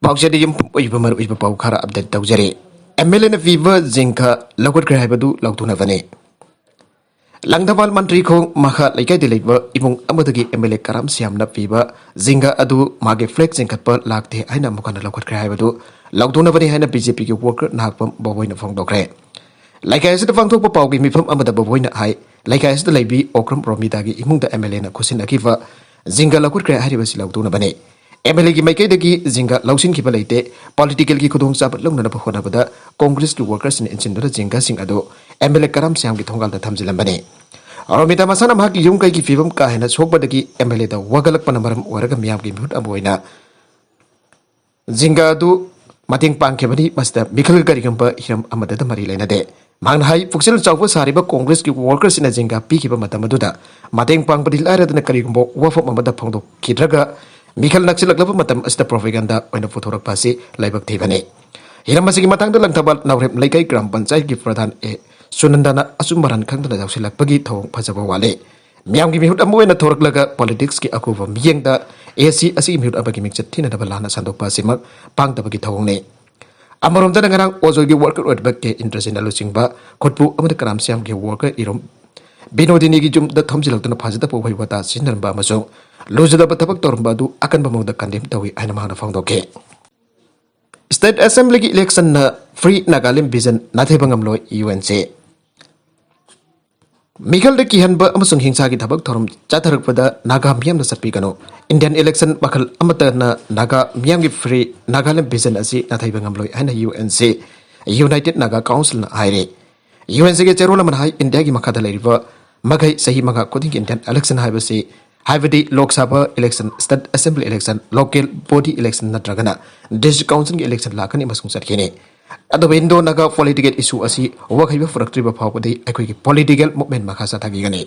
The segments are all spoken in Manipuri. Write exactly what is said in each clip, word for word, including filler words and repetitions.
ꯄꯥꯎꯆꯦꯗ ꯌꯨꯝꯐꯝ ꯑꯣꯏꯕ ꯃꯔꯨꯑꯣꯏꯕ ꯄꯥꯎ ꯈꯔ ꯑꯞꯗꯦꯠ ꯇꯧꯖꯔꯤ꯫ ꯑꯦꯝ ꯑꯦꯜ ꯑꯦꯅ ꯄꯤꯕ ꯖꯤꯡꯒ ꯂꯧꯈꯠꯈ꯭ꯔꯦ ꯍꯥꯏꯕꯗꯨ ꯂꯥꯎꯊꯣꯛꯅꯕꯅꯤ꯫ ꯂꯪꯊꯕꯥꯜ ꯃꯟꯇ꯭ꯔꯤ ꯈꯣꯡ ꯃꯈꯥ ꯂꯩꯀꯥꯏꯗ ꯂꯩꯕ ꯏꯃꯨꯡ ꯑꯃꯗꯒꯤ ꯑꯦꯝ ꯑꯦꯜ ꯑꯦ ꯀꯔꯥꯝ ꯁ꯭ꯌꯥꯝꯅ ꯄꯤꯕ ꯖꯤꯡꯒ ꯑꯗꯨ ꯃꯥꯒꯤ ꯐ꯭ꯂꯦꯒ ꯆꯤꯡꯈꯠꯄ ꯂꯥꯛꯇꯦ ꯍꯥꯏꯅ ꯑꯃꯨꯛ ꯍꯟꯅ ꯂꯧꯈꯠꯈ꯭ꯔꯦ ꯍꯥꯏꯕꯗꯨ ꯂꯥꯎꯊꯣꯛꯅꯕꯅꯤ ꯍꯥꯏꯅ ꯕꯤ ꯖꯦ ꯄꯤꯒꯤ ꯋꯥꯔꯀꯔ ꯅꯍꯥꯛꯄꯝ ꯕꯣꯕꯣꯏꯅ ꯐꯣꯡꯗꯣꯛꯈ꯭ꯔꯦ꯫ ꯂꯩꯀꯥꯏ ꯑꯁꯤꯗ ꯄꯥꯡꯊꯣꯛꯄ ꯄꯥꯎꯒꯤ ꯃꯤꯐꯝ ꯑꯃꯗ ꯕꯣꯕꯣꯏꯅ ꯍꯥꯏ, ꯂꯩꯀꯥꯏ ꯑꯁꯤꯗ ꯂꯩꯕꯤ ꯑꯣꯀ꯭ꯔꯝ ꯔꯣꯃꯤꯗꯥꯒꯤ ꯏꯃꯨꯡꯗ ꯑꯦꯝ ꯑꯦꯜ ꯑꯦꯅ ꯈꯨꯠꯁꯤꯟꯅꯈꯤꯕ ꯖꯤꯡꯒ ꯂꯧꯈꯠꯈ꯭ꯔꯦ ꯍꯥꯏꯔꯤꯕꯁꯤ ꯂꯥꯎꯊꯣꯛꯅꯕꯅꯤ꯫ ꯑꯦꯝ ꯑꯦꯜ ꯑꯦꯒꯤ ꯃꯥꯏꯀꯩꯗꯒꯤ ꯖꯤꯡꯒ ꯂꯧꯁꯤꯟꯈꯤꯕ ꯂꯩꯇꯦ꯫ ꯄꯣꯂꯤꯇꯤꯀꯦꯜꯒꯤ ꯈꯨꯗꯣꯡꯆꯥꯕ ꯂꯧꯅꯅꯕ ꯍꯣꯠꯅꯕꯗ ꯀꯣꯡꯒ꯭ꯔꯦꯁꯀꯤ ꯋꯥꯔꯀꯔꯁꯤꯡꯅ ꯏꯟꯁꯤꯟꯗꯨꯅ ꯖꯤꯡꯒꯁꯤꯡ ꯑꯗꯨ ꯑꯦꯝ ꯑꯦꯜ ꯑꯦ ꯀꯔꯥꯝ ꯁ꯭ꯌꯥꯝꯒꯤ ꯊꯣꯡꯒꯥꯜꯗ ꯊꯝꯖꯤꯜꯂꯝꯕꯅꯤ꯫ ꯔꯣꯃꯤꯇꯥ ꯃꯁꯥꯅ ꯃꯍꯥꯛꯀꯤ ꯌꯨꯝ ꯀꯩꯒꯤ ꯐꯤꯕꯝ ꯀꯥ ꯍꯦꯟꯅ ꯁꯣꯛꯄꯗꯒꯤ ꯑꯦꯝ ꯑꯦꯜ ꯑꯦꯗ ꯋꯥꯀꯠꯂꯛꯄꯅ ꯃꯔꯝ ꯑꯣꯏꯔꯒ ꯃꯤꯌꯥꯝꯒꯤ ꯃꯤꯍꯨꯠ ꯑꯃ ꯑꯣꯏꯅ ꯖꯤꯡꯒ ꯑꯗꯨ ꯃꯇꯦꯡ ꯄꯥꯡꯈꯤꯕꯅꯤ꯫ ꯃꯁꯤꯗ ꯃꯤꯈꯜꯒ ꯀꯔꯤꯒꯨꯝꯕ ꯍꯤꯔꯝ ꯑꯃꯗꯇ ꯃꯔꯤ ꯂꯩꯅꯗꯦ꯫ ꯃꯍꯥꯛꯅ ꯍꯥꯏ, ꯄꯨꯛꯆꯦꯜ ꯆꯥꯎꯕ ꯁꯥꯔꯤꯕ ꯀꯣꯡꯒ꯭ꯔꯦꯁꯀꯤ ꯋꯥꯔꯀꯔꯁꯤꯡꯅ ꯖꯤꯡꯒ ꯄꯤꯈꯤꯕ ꯃꯇꯝ ꯑꯗꯨꯗ ꯃꯇꯦꯡ ꯄꯥꯡꯕꯗꯤ ꯂꯥꯏꯔꯗꯅ ꯀꯔꯤꯒꯨꯝꯕ ꯋꯥꯐꯝ ꯑꯃꯗ ꯐꯣꯡꯗꯣꯛꯈꯤꯗ꯭ꯔꯒ ꯃꯤꯈꯜ ꯅꯛꯁꯤꯜꯂꯛꯂꯕ ꯃꯇꯝ ꯑꯁꯤꯗ ꯄ꯭ꯔꯣꯄꯦꯒꯟꯗꯥ ꯑꯣꯏꯅ ꯄꯨꯊꯣꯔꯛꯄ ꯑꯁꯤ ꯂꯥꯏꯕꯛ ꯊꯤꯕꯅꯤ꯫ ꯍꯤꯔꯝ ꯑꯁꯤꯒꯤ ꯃꯇꯥꯡꯗ ꯂꯪꯊꯕꯥꯜ ꯅꯥꯎꯔꯦꯝ ꯂꯩꯀꯥꯏ ꯒ꯭ꯔꯥꯝ ꯄꯟꯆꯥꯌꯠꯀꯤ ꯄ꯭ꯔꯙꯥꯟ ꯑꯦ ꯁꯨꯅꯟꯗꯅ ꯑꯆꯨꯝ ꯃꯔꯥꯟ ꯈꯪꯗꯅ ꯌꯥꯎꯁꯤꯜꯂꯛꯄꯒꯤ ꯊꯧꯑꯣꯡ ꯐꯖꯕ ꯋꯥꯠꯂꯤ꯫ ꯃꯤꯌꯥꯝꯒꯤ ꯃꯤꯍꯨꯠ ꯑꯃ ꯑꯣꯏꯅ ꯊꯣꯔꯛꯂꯒ ꯄꯣꯂꯤꯇꯤꯛꯁꯀꯤ ꯑꯀꯨꯞꯄ ꯃꯤꯠꯌꯦꯡꯗ ꯑꯦ ꯁꯤ ꯑꯁꯤꯒꯤ ꯃꯤꯍꯨꯠ ꯑꯃꯒꯤ ꯃꯤꯡꯆꯠ ꯊꯤꯅꯅꯕ ꯂꯥꯟꯅ ꯁꯟꯗꯣꯛꯄ ꯑꯁꯤꯃꯛ ꯄꯥꯡꯗꯕꯒꯤ ꯊꯧꯑꯣꯡꯅꯤ꯫ ꯑꯃꯔꯣꯝꯗꯅ ꯉꯔꯥꯡ ꯑꯣꯖꯣꯏꯒꯤ ꯋꯥꯔꯀꯔ ꯑꯣꯏꯔꯤꯕ ꯀꯦ ꯏꯟꯗ꯭ꯔꯖꯤꯠꯅ ꯂꯨꯆꯤꯡꯕ ꯈꯨꯠꯄꯨ ꯑꯃꯗꯤ ꯀꯔꯥꯝ ꯁ꯭ꯌꯥꯝꯒꯤ ꯋꯥꯔꯀꯔ ꯏꯔꯨꯝ ꯕꯤꯅꯣꯗꯤꯅꯤꯒꯤ ꯌꯨꯝꯗ ꯊꯝꯖꯤꯜꯂꯛꯇꯨꯅ ꯐꯖꯗꯕ ꯋꯥꯍꯩ ꯋꯥꯇꯥ ꯁꯤꯖꯤꯟꯅꯔꯝꯕ ꯑꯃꯁꯨꯡ ꯂꯨꯖꯗꯕ ꯊꯕꯛ ꯇꯧꯔꯝꯕ ꯑꯗꯨ ꯑꯀꯟꯕ ꯃꯑꯣꯡꯗ ꯀꯟꯗꯦꯝ ꯇꯧꯏ ꯍꯥꯏꯅ ꯃꯍꯥꯛꯅ ꯐꯣꯡꯗꯣꯛꯈꯤ꯫ ꯁ꯭ꯇꯦꯠ ꯑꯦꯁꯦꯝꯕ꯭ꯂꯤꯒꯤ ꯏꯂꯦꯛꯁꯟꯅ ꯐ꯭ꯔꯤ ꯅꯥꯒꯥꯂꯦꯟ ꯚꯤꯖꯟ ꯅꯥꯊꯩꯕ ꯉꯝꯂꯣꯏ, ꯌꯨ ꯑꯦꯟ ꯁꯤ꯫ ꯃꯤꯈꯜꯗ ꯀꯤꯍꯟꯕ ꯑꯃꯁꯨꯡ ꯍꯤꯡꯁꯥꯒꯤ ꯊꯕꯛ ꯊꯧꯔꯝ ꯆꯠꯊꯔꯛꯄꯗ ꯅꯥꯒꯥ ꯃꯤꯌꯥꯝꯅ ꯆꯠꯄꯤꯒꯅꯨ꯫ ꯏꯟꯗꯤꯌꯥꯟ ꯏꯂꯦꯛꯁꯟ ꯃꯈꯜ ꯑꯃꯠꯇꯅ ꯅꯥꯒꯥ ꯃꯤꯌꯥꯝꯒꯤ ꯐ꯭ꯔꯤ ꯅꯥꯒꯥꯂꯦꯟ ꯚꯤꯖꯟ ꯑꯁꯤ ꯅꯥꯊꯩꯕ ꯉꯝꯂꯣꯏ ꯍꯥꯏꯅ U N C, united Naga ꯀꯥꯎꯟꯁꯤꯜꯅ ꯍꯥꯏꯔꯤ꯫ ꯌꯨ ꯑꯦꯟ ꯁꯤꯒꯤ ꯆꯦꯔꯣꯜ ꯑꯃꯅ ꯍꯥꯏ, ꯏꯟꯗꯤꯌꯥꯒꯤ ꯃꯈꯥꯗ ꯂꯩꯔꯤꯕ ꯃꯈꯩ ꯆꯍꯤ ꯃꯉꯥ ꯈꯨꯗꯤꯡꯒꯤ ꯏꯟꯗꯤꯌꯥꯟ ꯏꯂꯦꯛꯁꯟ ꯍꯥꯏꯕꯁꯤ, ꯍꯥꯏꯕꯗꯤ Lok Sabha election, state assembly election, local body election ꯅꯠꯇ꯭ꯔꯒꯅ ꯗꯤꯁꯇ꯭ꯔꯤꯛ ꯀꯥꯎꯟꯁꯤꯜꯒꯤ ꯏꯂꯦꯛꯁꯟ ꯂꯥꯛꯀꯅꯤ ꯑꯃꯁꯨꯡ ꯆꯠꯈꯤꯅꯤ꯫ ꯑꯗꯨꯕꯨ ꯏꯟꯗꯣ ꯅꯥꯒꯥ ꯄꯣꯂꯤꯇꯤꯀꯦꯜ ꯏꯁꯨ ꯑꯁꯤ ꯋꯥꯈꯩꯕ ꯄꯨꯔꯛꯇ꯭ꯔꯤꯕ ꯐꯥꯎꯕꯗꯤ ꯑꯩꯈꯣꯏꯒꯤ ꯄꯣꯂꯤꯇꯤꯀꯦꯜ ꯃꯨꯚꯃꯦꯟ ꯃꯈꯥ ꯆꯠꯊꯈꯤꯒꯅꯤ꯫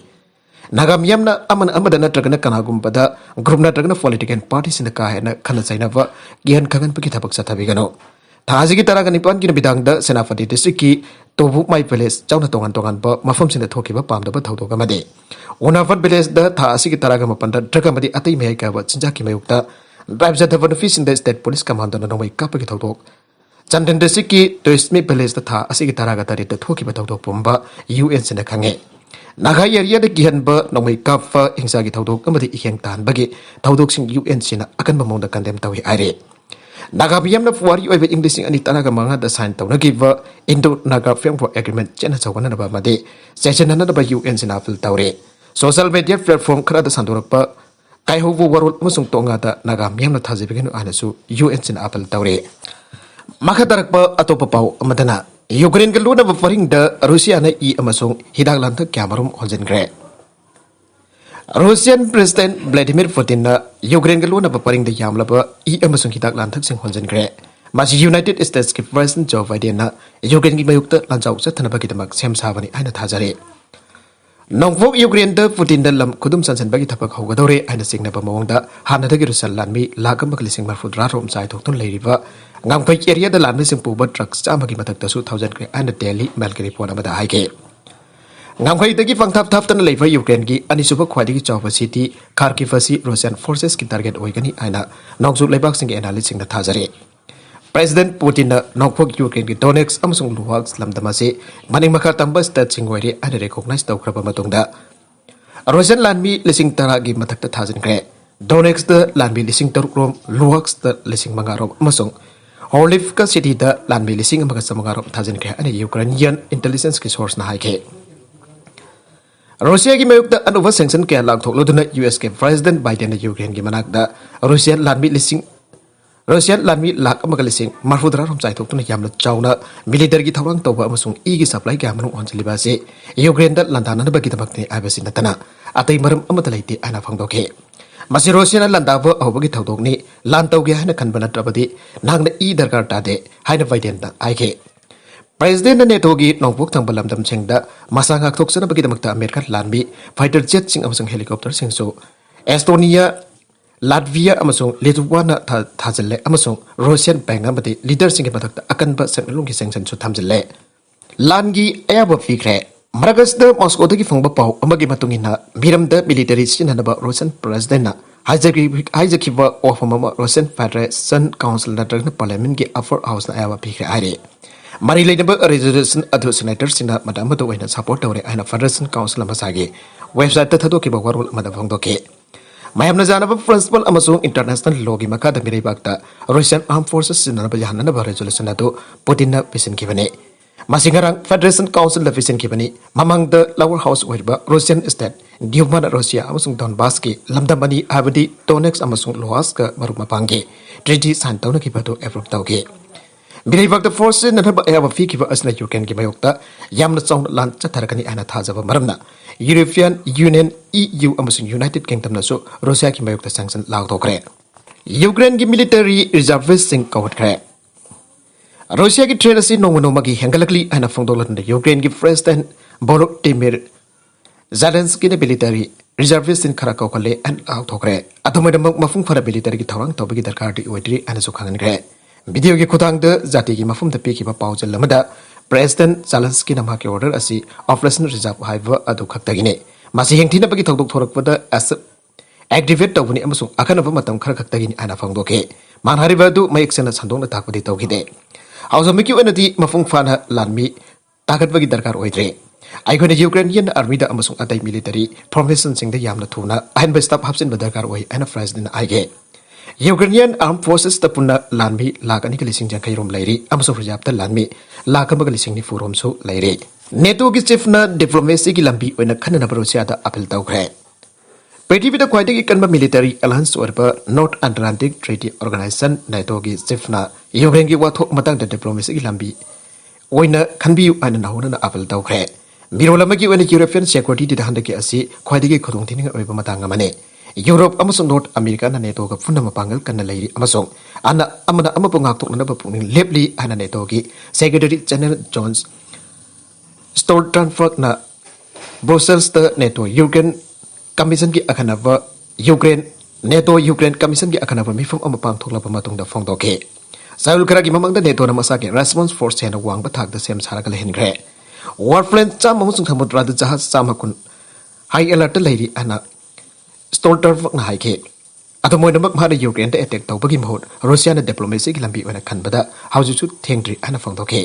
ꯅꯥꯒꯥ ꯃꯤꯌꯥꯝꯅ ꯑꯃꯅ ꯑꯃꯗ ꯅꯠꯇ꯭ꯔꯒꯅ ꯀꯅꯥꯒꯨꯝꯕꯗ ꯒ꯭ꯔꯨꯞ ꯅꯠꯇ꯭ꯔꯒꯅ ꯄꯣꯂꯤꯇꯤꯀꯦꯜ ꯄꯥꯔꯇꯤꯁꯤꯡꯗ ꯀꯥ ꯍꯦꯟꯅ ꯈꯟꯅ ꯆꯩꯅꯕ, ꯀꯤꯍꯟ ꯈꯪꯍꯟꯕꯒꯤ ꯊꯕꯛ ꯆꯠꯊꯕꯤꯒꯅꯨ꯫ ꯊꯥ ꯑꯁꯤꯒꯤ ꯇꯔꯥꯒ ꯅꯤꯄꯥꯟꯒꯤ ꯅꯨꯃꯤꯗꯥꯡꯗ ꯁꯦꯅꯥꯄꯇꯤ ꯗꯤꯁꯇ꯭ꯔꯤꯛꯀꯤ ꯇꯣꯕꯨꯛꯃꯥꯏ ꯚꯤꯂꯦꯖ ꯌꯥꯎꯅ ꯇꯣꯉꯥꯟ ꯇꯣꯉꯥꯟꯕ ꯃꯐꯝꯁꯤꯡꯗ ꯊꯣꯛꯈꯤꯕ ꯄꯥꯝꯗꯕ ꯊꯧꯗꯣꯛ ꯑꯃꯗꯤ ꯎꯅꯥꯐꯠ ꯚꯤꯂꯦꯖꯗ ꯊꯥ ꯑꯁꯤꯒꯤ ꯇꯔꯥꯒ ꯃꯥꯄꯟꯗ ꯗ꯭ꯔꯒ ꯑꯃꯗꯤ ꯑꯇꯩ ꯃꯍꯤꯛ ꯀꯥꯕ ꯆꯤꯟꯖꯥꯛꯀꯤ ꯃꯥꯌꯣꯛꯇ ꯗ꯭ꯔꯥꯏꯕ ꯆꯠꯊꯕ ꯅꯨꯄꯤꯁꯤꯡꯗ state police commandoꯅ ꯅꯣꯡꯃꯩ ꯀꯥꯞꯄꯒꯤ ꯊꯧꯗꯣꯛ꯫ ꯆꯥꯟꯗꯦꯜ districtꯀꯤ ꯇꯣꯏꯁꯃꯤ villageꯇ ꯊꯥ ꯑꯁꯤꯒꯤ ꯇꯔꯥꯒ ꯇꯔꯦꯠꯇ ꯊꯣꯛꯈꯤꯕ ꯊꯧꯗꯣꯛ ꯄꯨꯝꯕ UNꯁꯤꯅ ꯈꯪꯉꯦ꯫ ꯅꯥꯒꯥ areaꯗ ꯀꯤꯍꯟꯕ, ꯅꯣꯡꯃꯩ ꯀꯥꯞꯄ, ꯍꯤꯡꯁꯥꯒꯤ ꯊꯧꯗꯣꯛ ꯑꯃꯗꯤ ꯏꯍꯦꯟ ꯇꯥꯍꯟꯕꯒꯤ ꯊꯧꯗꯣꯛꯁꯤꯡ UNꯁꯤꯅ ꯑꯀꯟꯕ ꯃꯑꯣꯡꯗ condemn ꯇꯧꯏ ꯍꯥꯏꯔꯦ꯫ ꯅꯥꯒꯥ ꯃꯤꯌꯥꯝꯅ ꯄꯨꯋꯥꯔꯤ ꯑꯣꯏꯕ ꯏꯪ ꯂꯤꯁꯤꯡ ꯑꯅꯤ ꯇꯔꯥꯒ ꯃꯉꯥꯗ sign ꯇꯧꯅꯈꯤꯕ Indo Naga Framework Agreement ꯆꯦꯠꯅ ꯆꯥꯎꯈꯠꯅꯅꯕ ꯑꯃꯗꯤ ꯆꯦꯠꯁꯤꯟꯅꯅꯕ UNꯁꯤꯅ appeal ꯇꯧꯔꯦ꯫ Social media platform ꯈꯔꯗ ꯁꯟꯗꯣꯔꯛꯄ ꯀꯥꯏꯍꯧꯕ ꯋꯥꯔꯣꯜ ꯑꯃꯁꯨꯡ ꯇꯣꯉꯥꯟꯗ ꯅꯥꯒꯥ ꯃꯤꯌꯥꯝꯅ ꯊꯥꯖꯕꯤꯒꯅꯨ ꯍꯥꯏꯅꯁꯨ UNꯁꯤꯅ appeal ꯇꯧꯔꯦ꯫ ꯃꯈꯥ ꯇꯥꯔꯛꯄ ꯑꯇꯣꯞꯄ ꯄꯥꯎ ꯑꯃꯗꯅ, ꯌꯨꯀ꯭ꯔꯦꯟꯒ ꯂꯣꯟꯅꯕ ꯄꯔꯤꯡꯗ ꯔꯨꯁꯤꯌꯥꯅ ꯏ ꯑꯃꯁꯨꯡ ꯍꯤꯗꯥꯛ ꯂꯥꯡꯊꯛ ꯀꯌꯥꯃꯔꯨꯝ ꯍꯣꯟꯖꯤꯟꯈ꯭ꯔꯦ꯫ Russian President Vladimir Putinꯅ ꯌꯨꯀ꯭ꯔꯦꯟꯒ ꯂꯣꯟꯅꯕ ꯄꯔꯤꯡꯗ ꯌꯥꯝꯂꯕ ꯏ ꯑꯃꯁꯨꯡ ꯍꯤꯗꯥꯛ ꯂꯥꯡꯊꯛꯁꯤꯡ ꯍꯣꯟꯖꯤꯟꯈ꯭ꯔꯦ꯫ ꯃꯁꯤ United Statesꯀꯤ President Joe Bidenꯅ ꯌꯨꯀ꯭ꯔꯦꯟꯒꯤ ꯃꯥꯌꯣꯛꯇ ꯂꯥꯟꯖꯥꯎ ꯆꯠꯊꯅꯕꯒꯤꯗꯃꯛ ꯁꯦꯝ ꯁꯥꯕꯅꯤ ꯍꯥꯏꯅ ꯊꯥꯖꯔꯤ꯫ ꯅꯣꯡꯄꯣꯛ ꯌꯨꯀ꯭ꯔꯦꯟꯗ ꯄꯨꯇꯤꯟꯗ ꯂꯝ ꯈꯨꯗꯨꯝ ꯆꯟꯁꯤꯟꯕꯒꯤ ꯊꯕꯛ ꯍꯧꯒꯗꯧꯔꯦ ꯍꯥꯏꯅ ꯆꯤꯡꯅꯕ ꯃꯑꯣꯡꯗ ꯍꯥꯟꯅꯗꯒꯤ ꯔꯨꯁꯤꯌꯥꯟ ꯂꯥꯟꯃꯤ ꯂꯥꯈ ꯑꯃꯒ ꯂꯤꯁꯤꯡ ꯃꯔꯤꯐꯨꯇꯔꯥ ꯔꯣꯝ ꯆꯥꯏꯊꯣꯛꯇꯨꯅ ꯂꯩꯔꯤꯕ ꯉꯝꯈꯩ areaꯗ ꯂꯥꯟꯃꯤꯁꯤꯡ ꯄꯨꯕ truck ꯆꯥꯝꯃꯒꯤ ꯃꯊꯛꯇꯁꯨ ꯊꯧꯖꯤꯟꯈ꯭ꯔꯦ ꯍꯥꯏꯅ Daily Mailꯒꯤ report ꯑꯃꯗ ꯍꯥꯏꯈꯤ꯫ ꯉꯝꯈꯩꯗꯒꯤ ꯄꯪꯊꯥꯞ ꯊꯥꯞꯇꯅ ꯂꯩꯕ ꯌꯨꯀ꯭ꯔꯦꯟꯒꯤ ꯑꯅꯤꯁꯨꯕ ꯈ꯭ꯋꯥꯏꯗꯒꯤ ꯆꯥꯎꯕ city Kharkiv ꯑꯁꯤ Russian forcesꯀꯤ target ꯑꯣꯏꯒꯅꯤ ꯍꯥꯏꯅ ꯅꯣꯡꯆꯨꯞ ꯂꯩꯕꯥꯛꯁꯤꯡꯒꯤ analystꯁꯤꯡꯅ ꯊꯥꯖꯔꯤ꯫ President Putinꯅ ꯅꯣꯡꯄꯣꯛ ꯌꯨꯀ꯭ꯔꯦꯟꯒꯤ Donetsk ꯑꯃꯁꯨꯡ Luhansk ꯂꯝꯗꯝ ꯑꯁꯤ ꯃꯅꯤꯡ ꯃꯈꯥ ꯇꯝꯕ stateꯁꯤꯡ ꯑꯣꯏꯔꯦ ꯍꯥꯏꯅ recognize ꯇꯧꯈ꯭ꯔꯕ ꯃꯇꯨꯡꯗ, Russian ꯂꯥꯟꯃꯤ ꯂꯤꯁꯤꯡ ꯇꯔꯥꯒꯤ ꯃꯊꯛꯇ ꯊꯥꯖꯤꯟꯈ꯭ꯔꯦ꯫ Donetskꯇ ꯂꯥꯟꯃꯤ ꯂꯤꯁꯤꯡ ꯇꯔꯨꯛ ꯔꯣꯝ, Luhanskꯇ ꯂꯤꯁꯤꯡ ꯃꯉꯥ ꯔꯣꯝ ꯑꯃꯁꯨꯡ Horlivka cityꯗ ꯂꯥꯟꯃꯤ ꯂꯤꯁꯤꯡ ꯑꯃꯒ ꯆꯥꯃꯉꯥ ꯔꯣꯝ ꯊꯥꯖꯤꯟꯈ꯭ꯔꯦ ꯍꯥꯏꯅ Ukrainian intelligenceꯀꯤ sourceꯅ ꯍꯥꯏꯈꯤ꯫ ꯔꯨꯁꯤꯌꯥꯒꯤ ꯃꯥꯌꯣꯛꯇ ꯑꯅꯧꯕ sanction ꯀꯌꯥ ꯂꯥꯎꯊꯣꯛꯂꯗꯨꯅ USꯀꯤ President Bidenꯅ ꯌꯨꯀ꯭ꯔꯦꯟꯒꯤ ꯃꯅꯥꯛꯇ ꯔꯨꯁꯤꯌꯥꯟ ꯂꯥꯟꯃꯤ ꯂꯤꯁꯤꯡ, ꯔꯨꯁꯤꯌꯥꯟ ꯂꯥꯟꯃꯤ ꯂꯥꯈ ꯑꯃꯒ ꯂꯤꯁꯤꯡ ꯃꯔꯤꯐꯨꯇꯔꯥ ꯔꯣꯝ ꯆꯥꯏꯊꯣꯛꯇꯨꯅ ꯌꯥꯝꯅ ꯆꯥꯎꯅ militaryꯒꯤ ꯊꯧꯔꯥꯡ ꯇꯧꯕ ꯑꯃꯁꯨꯡ ꯏꯒꯤ supply ꯀꯌꯥ ꯃꯔꯨꯝ ꯍꯣꯟꯖꯤꯜꯂꯤꯕ ꯑꯁꯤ ꯌꯨꯀ꯭ꯔꯦꯟꯗ ꯂꯥꯟꯗꯥꯅꯅꯕꯒꯤꯗꯃꯛꯅꯤ ꯍꯥꯏꯕꯁꯤ ꯅꯠꯇꯅ ꯑꯇꯩ ꯃꯔꯝ ꯑꯃꯠꯇ ꯂꯩꯇꯦ ꯍꯥꯏꯅ ꯐꯣꯡꯗꯣꯛꯈꯤ꯫ ꯃꯁꯤ ꯔꯨꯁꯤꯌꯥꯅ ꯂꯥꯟꯗꯥꯕ ꯑꯍꯧꯕꯒꯤ ꯊꯧꯗꯣꯛꯅꯤ, ꯂꯥꯟ ꯇꯧꯒꯦ ꯍꯥꯏꯅ ꯈꯟꯕ ꯅꯠꯇ꯭ꯔꯕꯗꯤ ꯅꯍꯥꯛꯅ ꯏ ꯗꯔꯀꯥꯔ ꯇꯥꯗꯦ ꯍꯥꯏꯅ ꯕꯥꯏꯗꯦꯟꯅ ꯍꯥꯏꯈꯤ꯫ Presidentꯅ NATOꯒꯤ ꯅꯣꯡꯄꯣꯛ ꯊꯪꯕ ꯂꯝꯗꯝꯁꯤꯡꯗ ꯃꯁꯥ ꯉꯥꯛꯊꯣꯛꯆꯅꯕꯒꯤꯗꯃꯛꯇ American ꯂꯥꯟꯃꯤ fighter jetꯁꯤꯡ ꯑꯃꯁꯨꯡ helicopterꯁꯤꯡꯁꯨ Estonia, Latvia ꯑꯃꯁꯨꯡ Lithuaniaꯗ ꯊꯥ-, ꯊꯥꯖꯤꯜꯂꯦ ꯑꯃꯁꯨꯡ Russian bank ꯑꯃꯗꯤ leaderꯁꯤꯡꯒꯤ ꯃꯊꯛꯇ ꯑꯀꯟꯕ ꯁꯦꯟꯃꯤꯠꯂꯣꯟꯒꯤ sanctionꯁꯨ ꯊꯝꯖꯤꯜꯂꯦ꯫ ꯂꯥꯟꯒꯤ ꯑꯌꯥꯕ ꯄꯤꯈ꯭ꯔꯦ꯫ ꯃꯔꯛ ꯑꯁꯤꯗ Moscowꯗꯒꯤ ꯐꯪꯕ ꯄꯥꯎ ꯑꯃꯒꯤ ꯃꯇꯨꯡ ꯏꯟꯅ, ꯃꯤꯔꯝꯗ military ꯁꯤꯖꯤꯟꯅꯅꯕ Russian Presidentꯅ ꯍꯥꯏꯖꯈꯤ-, ꯍꯥꯏꯖꯈꯤꯕ ꯋꯥꯐꯝ ꯑꯃ Russian Federation Council ꯅꯠꯇ꯭ꯔꯒꯅ Parliament ꯀꯤ Upper House ꯅ ꯑꯌꯥꯕ ꯄꯤꯈ꯭ꯔꯦ ꯍꯥꯏꯔꯤ꯫ ꯃꯔꯤ ꯂꯩꯅꯕ resolution ꯑꯗꯨ senator ꯁꯤꯡꯅ ꯃꯇꯝ ꯑꯃꯗ ꯑꯣꯏꯅ support ꯇꯧꯔꯦ ꯍꯥꯏꯅ Federation Council ꯃꯁꯥꯒꯤ website ꯇ ꯊꯥꯗꯣꯛꯈꯤꯕ ꯋꯥꯔꯣꯜ ꯑꯃꯗ ꯐꯣꯡꯗꯣꯛꯈꯤ꯫ ꯃꯌꯥꯝꯅ ꯌꯥꯅꯕ principle ꯑꯃꯁꯨꯡ international law ꯒꯤ ꯃꯈꯥꯗ ꯃꯤꯔꯩꯕꯥꯛꯇ Russian armed forces ꯁꯤꯖꯤꯟꯅꯅꯕ ꯌꯥꯍꯟꯅꯅꯕ resolution ꯑꯗꯨ ꯄꯨꯇꯤꯟꯅ ꯄꯤꯁꯤꯟꯈꯤꯕꯅꯤ꯫ ꯃꯁꯤ ꯉꯔꯥꯡ Federation Council ꯗ ꯄꯤꯁꯤꯟꯈꯤꯕꯅꯤ꯫ ꯃꯃꯥꯡꯗ lower house ꯑꯣꯏꯔꯤꯕ Russian state Dumana Russia ꯑꯃꯁꯨꯡ Donbass ꯀꯤ ꯂꯝꯗꯝ ꯑꯅꯤ, ꯍꯥꯏꯕꯗꯤ Donetsk ꯑꯃꯁꯨꯡ Luhansk ꯀ ꯃꯔꯨꯞ ꯃꯄꯥꯡꯒꯤ treaty sign ꯇꯧꯅꯈꯤꯕ ꯑꯗꯨ approve ꯇꯧꯈꯤ꯫ ꯃꯤꯔꯩꯕꯥꯛꯇ force ꯁꯤꯖꯤꯟꯅꯅꯕ ꯑꯌꯥꯕ ꯄꯤꯈꯤꯕ ꯑꯁꯤꯅ Ukraine ꯒꯤ ꯃꯥꯌꯣꯛꯇ ꯌꯥꯝꯅ ꯆꯥꯎꯅ ꯂꯥꯟ ꯆꯠꯊꯔꯛꯀꯅꯤ ꯍꯥꯏꯅ ꯊꯥꯖꯕ ꯃꯔꯝꯅ European Union, E U ꯑꯃꯁꯨꯡ United Kingdom ꯅꯁꯨ Russia ꯒꯤ ꯃꯥꯌꯣꯛꯇ sanction ꯂꯥꯎꯊꯣꯛꯈ꯭ꯔꯦ꯫ Ukraine ꯒꯤ military reservist ꯁꯤꯡ ꯀꯧꯈꯠꯈ꯭ꯔꯦ꯫ ꯔꯨꯁꯤꯌꯥꯒꯤ threat ꯑꯁꯤ ꯅꯣꯡꯃ ꯅꯣꯡꯃꯒꯤ ꯍꯦꯟꯒꯠꯂꯛꯂꯤ ꯍꯥꯏꯅ ꯐꯣꯡꯗꯣꯛꯂꯗꯨꯅ Ukraine ꯒꯤ President Volodymyr Zelensky ꯅ military reservist ꯁꯤꯡ ꯈꯔ ꯀꯧꯈꯠꯂꯦ ꯍꯥꯏꯅ ꯂꯥꯎꯊꯣꯛꯈ꯭ꯔꯦ꯫ ꯑꯗꯨꯝ ꯑꯣꯏꯅꯃꯛ, ꯃꯄꯨꯡ ꯐꯥꯅ military ꯒꯤ ꯊꯧꯔꯥꯡ ꯇꯧꯕꯒꯤ ꯗꯔꯀꯥꯔꯗꯤ ꯑꯣꯏꯗ꯭ꯔꯤ ꯍꯥꯏꯅꯁꯨ ꯈꯪꯍꯟꯈ꯭ꯔꯦ꯫ Video ꯒꯤ ꯈꯨꯠꯊꯥꯡꯗ ꯖꯥꯇꯤꯒꯤ ꯃꯐꯝꯗ ꯄꯤꯈꯤꯕ ꯄꯥꯎꯖꯦꯜ ꯑꯃꯗ President Zelensky ꯅ ꯃꯍꯥꯛꯀꯤ order ꯑꯁꯤ Operation Resolve ꯍꯥꯏꯕ ꯑꯗꯨ ꯈꯛꯇꯒꯤꯅꯤ꯫ ꯃꯁꯤ ꯌꯦꯡꯊꯤꯅꯕꯒꯤ ꯊꯧꯗꯣꯛ ꯊꯣꯔꯛꯄꯗ ꯑꯁ activate ꯇꯧꯕꯅꯤ ꯑꯃꯁꯨꯡ ꯑꯈꯟꯅꯕ ꯃꯇꯝ ꯈꯔ ꯈꯛꯇꯒꯤꯅꯤ ꯍꯥꯏꯅ ꯐꯣꯡꯗꯣꯛꯈꯤ꯫ ꯃꯥꯅ ꯍꯥꯏꯔꯤꯕ ꯑꯗꯨ ꯃꯌꯦꯛ ꯁꯦꯡꯅ ꯁꯟꯗꯣꯛꯅ ꯇꯥꯛꯄꯗꯤ ꯇꯧꯈꯤꯗꯦ꯫ ꯍꯧꯖꯤꯛꯃꯛꯀꯤ ꯑꯣꯏꯅꯗꯤ ꯃꯄꯨꯡ ꯐꯥꯅ ꯂꯥꯟꯃꯤ ꯇꯥꯈꯠꯄꯒꯤ ꯗꯔꯀꯥꯔ ꯑꯣꯏꯗ꯭ꯔꯦ꯫ ꯑꯩꯈꯣꯏꯅ Ukrainian army ꯗ ꯑꯃꯁꯨꯡ ꯑꯇꯩ military formation ꯁꯤꯡꯗ ꯌꯥꯝꯅ ꯊꯨꯅ ꯑꯍꯦꯟꯕ staff ꯍꯥꯞꯆꯤꯟꯕ ꯗꯔꯀꯥꯔ ꯑꯣꯏ ꯍꯥꯏꯅ President ꯅ ꯍꯥꯏꯈꯤ꯫ Ukrainian armed forces ꯇ ꯄꯨꯟꯅ ꯂꯥꯟꯃꯤ ꯂꯥꯈ ꯑꯅꯤꯒ ꯂꯤꯁꯤꯡ ꯌꯥꯡꯈꯩ ꯔꯣꯝ ꯂꯩꯔꯤ ꯑꯃꯁꯨꯡ reserve ꯇ ꯂꯥꯟꯃꯤ ꯂꯥꯈ ꯑꯃꯒ ꯂꯤꯁꯤꯡ ꯅꯤꯐꯨ ꯔꯣꯝꯁꯨ ꯂꯩꯔꯤ꯫ NATO ꯒꯤ chief ꯅ diplomacy ꯒꯤ ꯂꯝꯕꯤ ꯑꯣꯏꯅ ꯈꯟꯅꯅꯕ ꯔꯨꯁꯤꯌꯥꯗ appeal ꯇꯧꯈ꯭ꯔꯦ꯫ ꯄ꯭ꯔꯤꯊꯤꯕꯤꯗ ꯈ꯭ꯋꯥꯏꯗꯒꯤ ꯀꯟꯕ military alliance ꯑꯣꯏꯔꯤꯕ North Atlantic Treaty Organization, NATO ꯒꯤ chief ꯅ Ukraine ꯒꯤ ꯋꯥꯊꯣꯛ ꯃꯇꯥꯡꯗ diplomacy ꯒꯤ ꯂꯝꯕꯤ ꯑꯣꯏꯅ ꯈꯟꯕꯤꯌꯨ ꯍꯥꯏꯅ ꯅꯧꯍꯧꯅꯅ appeal ꯇꯧꯈ꯭ꯔꯦ꯫ ꯃꯤꯔꯣꯜ ꯑꯃꯒꯤ ꯑꯣꯏꯅ European security ꯗ ꯍꯟꯗꯛꯀꯤ ꯑꯁꯤ ꯈ꯭ꯋꯥꯏꯗꯒꯤ ꯈꯨꯗꯣꯡꯊꯤꯅꯤꯡꯉꯥꯏ ꯑꯣꯏꯕ ꯃꯇꯥꯡ ꯑꯃꯅꯤ꯫ Europe ꯑꯃꯁꯨꯡ North America ꯅ NATO ꯒ ꯄꯨꯟꯅ ꯃꯄꯥꯡꯒꯜ ꯀꯟꯅ ꯂꯩꯔꯤ ꯑꯃꯁꯨꯡ ꯑꯅ-, ꯑꯃꯅ ꯑꯃꯕꯨ ꯉꯥꯛꯊꯣꯛꯅꯅꯕ ꯄꯨꯛꯅꯤꯡ ꯂꯦꯞꯂꯤ ꯍꯥꯏꯅ NATO ꯒꯤ Secretary General Jens Stoltenberg ꯅ Brussels ꯇ NATO Ukraine Commission ꯒꯤ ꯑꯈꯟꯅꯕ Ukraine, NATO Ukraine Commission ꯒꯤ ꯑꯈꯟꯅꯕ ꯃꯤꯐꯝ ꯑꯃ ꯄꯥꯡꯊꯣꯛꯂꯕ ꯃꯇꯨꯡꯗ ꯐꯣꯡꯗꯣꯛꯈꯤ꯫ ꯆꯌꯣꯜ ꯈꯔꯒꯤ ꯃꯃꯥꯡꯗ NATO ꯅ ꯃꯁꯥꯒꯤ response force ꯍꯦꯟꯅ ꯋꯥꯡꯕ ꯊꯥꯛꯇ ꯁꯦꯝ ꯁꯥꯔꯒ ꯂꯩꯍꯟꯈ꯭ꯔꯦ꯫ Warplane ꯆꯥꯝꯃ ꯑꯃꯁꯨꯡ ꯁꯃꯨꯗ꯭ꯔꯗ ꯖꯍꯥꯖ ꯆꯥꯝꯃ ꯀꯨꯟ high alert ꯇ ꯂꯩꯔꯤ ꯍꯥꯏꯅ Stoltenberg ꯅ ꯍꯥꯏꯈꯤ꯫ ꯑꯗꯨꯝ ꯑꯣꯏꯅꯃꯛ, ꯃꯍꯥꯛꯅ ꯌꯨꯀ꯭ꯔꯦꯟꯗ attack ꯇꯧꯕꯒꯤ ꯃꯍꯨꯠ ꯔꯨꯁꯤꯌꯥꯅ diplomacyꯒꯤ ꯂꯝꯕꯤ ꯑꯣꯏꯅ ꯈꯟꯕꯗ ꯍꯧꯖꯤꯛꯁꯨ ꯊꯦꯡꯗ꯭ꯔꯤ ꯍꯥꯏꯅ ꯐꯣꯡꯗꯣꯛꯈꯤ꯫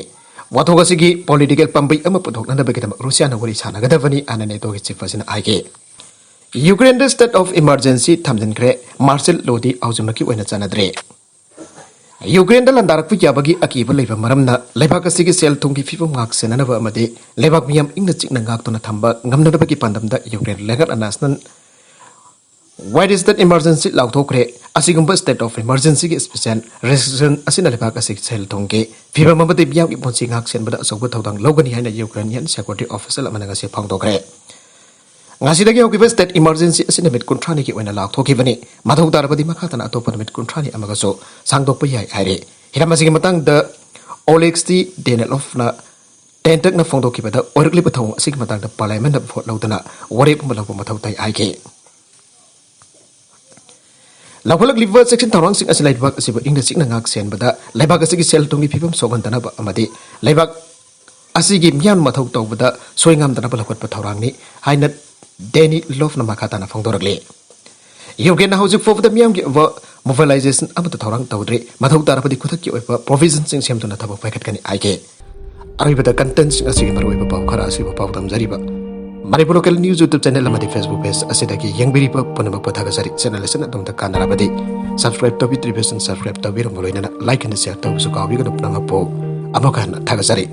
ꯋꯥꯊꯣꯛ ꯑꯁꯤꯒꯤ political ꯄꯥꯝꯕꯩ ꯑꯃ ꯄꯨꯊꯣꯛꯅꯅꯕꯒꯤꯗꯃꯛ ꯔꯨꯁꯤꯌꯥꯅ ꯋꯥꯔꯤ ꯁꯥꯟꯅꯒꯗꯕꯅꯤ ꯍꯥꯏꯅ NATOꯒꯤ chief ꯑꯁꯤꯅ ꯍꯥꯏꯈꯤ꯫ ꯌꯨꯀ꯭ꯔꯦꯟꯗ state of emergency ꯊꯝꯖꯤꯟꯈ꯭ꯔꯦ, martial lawꯗꯤ ꯍꯧꯖꯤꯛꯃꯛꯀꯤ ꯑꯣꯏꯅ ꯆꯠꯅꯗ꯭ꯔꯦ꯫ ꯌꯨꯀ꯭ꯔꯦꯟꯗ ꯂꯥꯟꯗꯥꯔꯛꯄ ꯌꯥꯕꯒꯤ ꯑꯀꯤꯕ ꯂꯩꯕ ꯃꯔꯝꯅ, ꯂꯩꯕꯥꯛ ꯑꯁꯤꯒꯤ ꯁꯦꯜ ꯊꯨꯝꯒꯤ ꯐꯤꯕꯝ ꯉꯥꯛ ꯁꯦꯟꯅꯅꯕ ꯑꯃꯗꯤ ꯂꯩꯕꯥꯛ ꯃꯤꯌꯥꯝ ꯏꯪꯅ ꯆꯤꯛꯅ ꯉꯥꯛꯇꯨꯅ ꯊꯝꯕ ꯉꯝꯅꯅꯕꯒꯤ ꯄꯥꯟꯗꯝꯗ ꯌꯨꯀ꯭ꯔꯦꯟ ꯂꯩꯉꯥꯛꯅ national wide state emergency ꯂꯥꯎꯊꯣꯛꯈ꯭ꯔꯦ꯫ ꯑꯁꯤꯒꯨꯝꯕ state of emergencyꯒꯤ special restriction ꯑꯁꯤꯅ ꯂꯩꯕꯥꯛ ꯑꯁꯤꯒꯤ ꯁꯦꯜ ꯊꯨꯝꯒꯤ ꯐꯤꯕꯝ ꯑꯃꯗꯤ ꯃꯤꯌꯥꯝꯒꯤ ꯄꯨꯟꯁꯤ ꯉꯥꯛ ꯁꯦꯟꯕꯗ ꯑꯆꯧꯕ ꯊꯧꯗꯥꯡ ꯂꯧꯒꯅꯤ ꯍꯥꯏꯅ Ukrainian security official ꯑꯃꯅ ꯉꯁꯤ ꯐꯣꯡꯗꯣꯛꯈ꯭ꯔꯦ꯫ ꯉꯁꯤꯗꯒꯤ ꯍꯧꯈꯤꯕ state emergency ꯑꯁꯤ ꯅꯨꯃꯤꯠ ꯀꯨꯟꯊ꯭ꯔꯥꯅꯤꯒꯤ ꯑꯣꯏꯅ ꯂꯥꯎꯊꯣꯛꯈꯤꯕꯅꯤ꯫ ꯃꯊꯧ ꯇꯥꯔꯕꯗꯤ ꯃꯈꯥ ꯇꯥꯅ ꯑꯇꯣꯞꯄ ꯅꯨꯃꯤꯠ ꯀꯨꯟꯊ꯭ꯔꯥꯅꯤ ꯑꯃꯒꯁꯨ ꯁꯥꯡꯗꯣꯛꯄ ꯌꯥꯏ ꯍꯥꯏꯔꯤ꯫ ꯍꯤꯔꯝ ꯑꯁꯤꯒꯤ ꯃꯇꯥꯡꯗ Oleksiy Danilov-ꯅ ꯇꯦꯟꯇꯛꯅ ꯐꯣꯡꯗꯣꯛꯈꯤꯕꯗ, ꯑꯣꯏꯔꯛꯂꯤꯕ ꯊꯧꯑꯣꯡ ꯑꯁꯤꯒꯤ ꯃꯇꯥꯡꯗ parliament-ꯅ vote ꯂꯧꯗꯨꯅ ꯋꯥꯔꯦꯞ ꯑꯃ ꯂꯧꯕ ꯃꯊꯧ ꯇꯥꯏ ꯍꯥꯏꯈꯤ꯫ ꯂꯧꯈꯠꯂꯛꯂꯤꯕ ꯆꯦꯛꯁꯤꯟ ꯊꯧꯔꯥꯡꯁꯤꯡ ꯑꯁꯤ ꯂꯩꯕꯥꯛ ꯑꯁꯤꯕꯨ ꯏꯪꯅ ꯆꯤꯛꯅ ꯉꯥꯛ ꯁꯦꯟꯕꯗ, ꯂꯩꯕꯥꯛ ꯑꯁꯤꯒꯤ ꯁꯦꯜ ꯊꯨꯝꯒꯤ ꯐꯤꯕꯝ ꯁꯣꯛꯍꯟꯗꯅꯕ ꯑꯃꯗꯤ ꯂꯩꯕꯥꯛ ꯑꯁꯤꯒꯤ ꯃꯤꯌꯥꯝꯅ ꯃꯊꯧ ꯇꯧꯕꯗ ꯁꯣꯏꯉꯥꯝꯗꯅꯕ ꯂꯧꯈꯠꯄ ꯊꯧꯔꯥꯡꯅꯤ ꯍꯥꯏꯅ Danilov-ꯅ ꯃꯈꯥ ꯇꯥꯅ ꯐꯣꯡꯗꯣꯔꯛꯂꯤ꯫ ꯌꯨꯀ꯭ꯔꯦꯟꯅ ꯍꯧꯖꯤꯛ ꯐꯥꯎꯕꯗ ꯃꯤꯌꯥꯝꯒꯤ ꯑꯣꯏꯕ mobilization ꯑꯃꯠꯇ ꯊꯧꯔꯥꯡ ꯇꯧꯗ꯭ꯔꯤ꯫ ꯃꯊꯧ ꯇꯥꯔꯕꯗꯤ ꯈꯨꯗꯛꯀꯤ ꯑꯣꯏꯕ provision-ꯁꯤꯡ ꯁꯦꯝꯗꯨꯅ ꯊꯕꯛ ꯄꯥꯏꯈꯠꯀꯅꯤ ꯍꯥꯏꯈꯤ꯫ ꯑꯔꯣꯏꯕꯗ content-ꯁꯤꯡ ꯑꯁꯤꯒꯤ ꯃꯔꯨꯑꯣꯏꯕ ꯄꯥꯎ ꯈꯔ ꯑꯁꯤꯕꯨ ꯄꯥꯎ ꯇꯝꯖꯔꯤꯕ Manipur Local News YouTube channel ꯑꯃꯗꯤ Facebook page ꯑꯁꯤꯗꯒꯤ ꯌꯦꯡꯕꯤꯔꯤꯕ ꯄꯨꯝꯅꯃꯛꯄꯨ ꯊꯥꯒꯠꯆꯔꯤ꯫ Channel ꯑꯁꯤꯅ ꯑꯗꯣꯝꯗ ꯀꯥꯟꯅꯔꯕꯗꯤ subscribe ꯇꯧꯕꯤꯗ꯭ꯔꯤꯕꯁꯤꯡ subscribe ꯇꯧꯕꯤꯔꯝꯕ ꯂꯣꯏꯅꯅ like ꯑꯃꯗꯤ share ꯇꯧꯕꯁꯨ ꯀꯥꯎꯕꯤꯒꯅꯨ꯫ ꯄꯨꯝꯅꯃꯛꯄꯨ ꯑꯃꯨꯛ ꯍꯟꯅ ꯊꯥꯒꯠꯆꯔꯤ꯫